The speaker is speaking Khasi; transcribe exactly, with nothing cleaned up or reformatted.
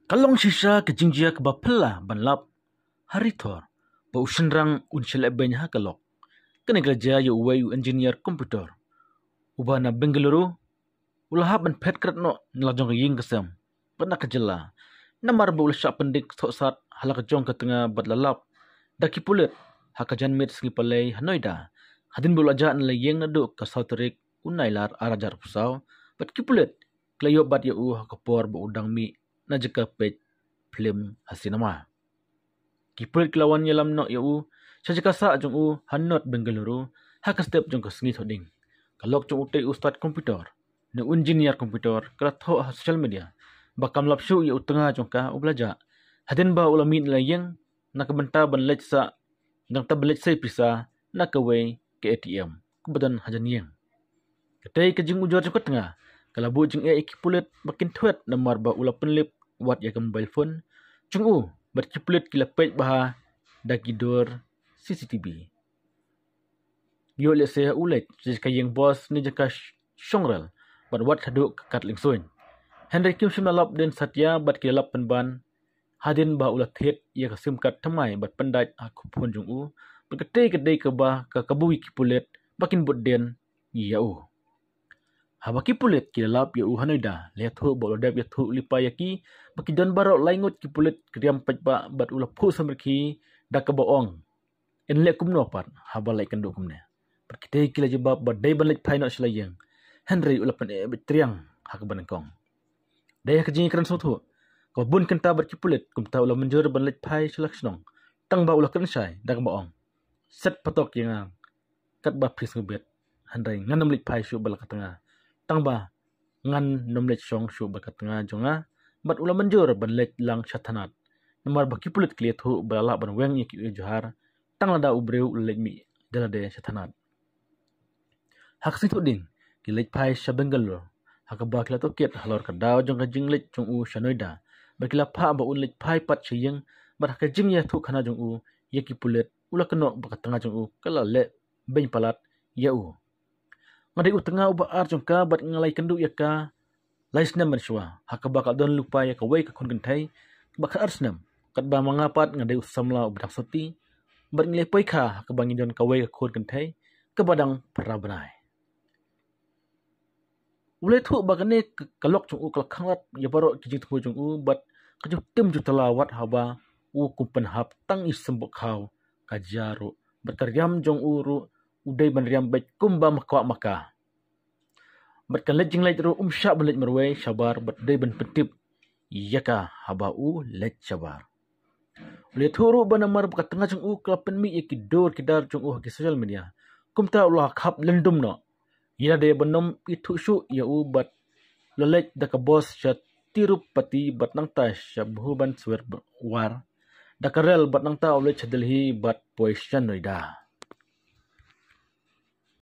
Ka long shisha ka jingjia kaba phylla ban lap ha ri thor ba u shynrang un shleh beiñ ha ka lok. Kane ka la jia ïa uwei u engineer computer uba na Bengaluru u la hap ban phet krat noh na la jong ka ïing ka sem bad na ka jylla, namar ba u la shah pyndik thoh sat ha la ka jong ka tnga bad la lap da ki pulit ha ka janmiet sngi Palei ha Noida, hadien ba u la jah na la ïing naduh ka saw tarik u Nailar ar hajar arphew saw, bad ki pulit ki la ïoh bat ïa u ha ka por ba u dang mih na jaka peit phlim ha sinema. Ki pulit ki la wan ïalam noh ïa u sha jaka sah jong u ha North Bengaluru ha ka step jong ka sngi Thohdieng. Ka lok jong utei u stad computer ne u engineer computer ka la thoh ha social media ba kam lap shuh ïa u tnga jong ka uba la jah, hadien ba u la mih na la ïing na ka bynta ban leit sah, nangta ban leit sei pisa na kawei ka A T M kaba don hajan ïing. Katei ka jingujor jong ka tnga ka la buh jingeh ïa ki pulit ba kin thwet namar ba u la pynlip wat ïa ka mobile phone jong u, bad ki pulit ki la peit bha da ki dur C C T V. Ïoh lehse u leit sha ka ïing bos ne jaka sh-, shong rel bad wat haduh ka kad lyngsuiñ. Hynrei kim shym la lap dien satia bad ki la lap pynban hadien ba u la thied ïa ka sim card thymmai bad pyndait ha ka phone jong u, bad katei ka dei kaba ka kabu ïa ki pulit ba kin bud dien ïa u. Haba ki pulit ki la lap ïa u ha Noida, la ïathuh ba u la dep ïathuh lypa ïa ki ba ki don baroh lai ngut ki pulit ki riam paidbah bad u la phuh samrkhie da kaba ong, yn leh kumno pat haba la ïakynduh kumne. Bad kitei ki la jubab ba dei ban leit phai noh sha la ïing, hynrei u la pyneh beit triang ha kaba nyngkong. Dei ha ka jingïakren sngewthuh kaba bun kynta bad ki pulit, kumta u la mynjur ban leit phai sha la shnong, tang ba u la kren shai da kaba ong, set patok ïa nga katba phi sngewbit, hynrei ngan ym leit phai shuh bad la ka tnga, tang ba ngan ym leit shong shuh bad ka tnga jong nga. Bad u la mynjur ban leit lang sha thanat, namar ba ki pulit ki la ïathuh ba la lah ban weng ïa ki ujhar tang lada u briew u la leit mih da lade sha thanat. Ha ka sngi Thohdieng ki leit phai sha Bengaluru, ha kaba ki la tohkit halor ka daw jong ka jingleit jong u sha Noida, bad ki la phah ba un leit phai pat sha ïing, bad ha ka jingïathuhkhana jong u ïa ki pulit u la kynnoh ba ka tnga jong u ka la leh beiñ palat ïa u. Nga dei u tnga uba ar jong ka bad nga la ïakynduh ïa ka lai snem mynshuwa, ha kaba ka la don lypa ïa kawei ka khun kynthei kaba khatar snem, katba ma nga pat nga dei u samla uba dang soti, bad ngi la ïapoi kha ha kaba ngi don kawei ka khun kynthei kaba dang phra bnai. U la ïathuh ba kane ka, ka lok jong u ka la khanglad ïa baroh ki jingthmu jong u, bad ka ju tim ju tala wat haba u kum pynhap tang i symboh khaw ka jia ruh, bad ka riam jong u ruh u dei ban riam beit kumba ma kwah ma ka. Bad ka leit jingleit ruh um shah ban leit marwei shabar, bad dei ban pyntip ïa ka haba u leit shabar. U la ïathuh ruh ba namar ba ka tnga jong u ka la pynmih ïa ki dur ki dar jong u ha ki social media, kumta u la khap lyndum noh. Ïa lade ban ym ithuh shuh ïa u, bad u la leit da ka bos sha Tirupati bad nangta sha Bhubaneswar, da ka rel bad nangta u leit sha Delhi bad poi sha Noida.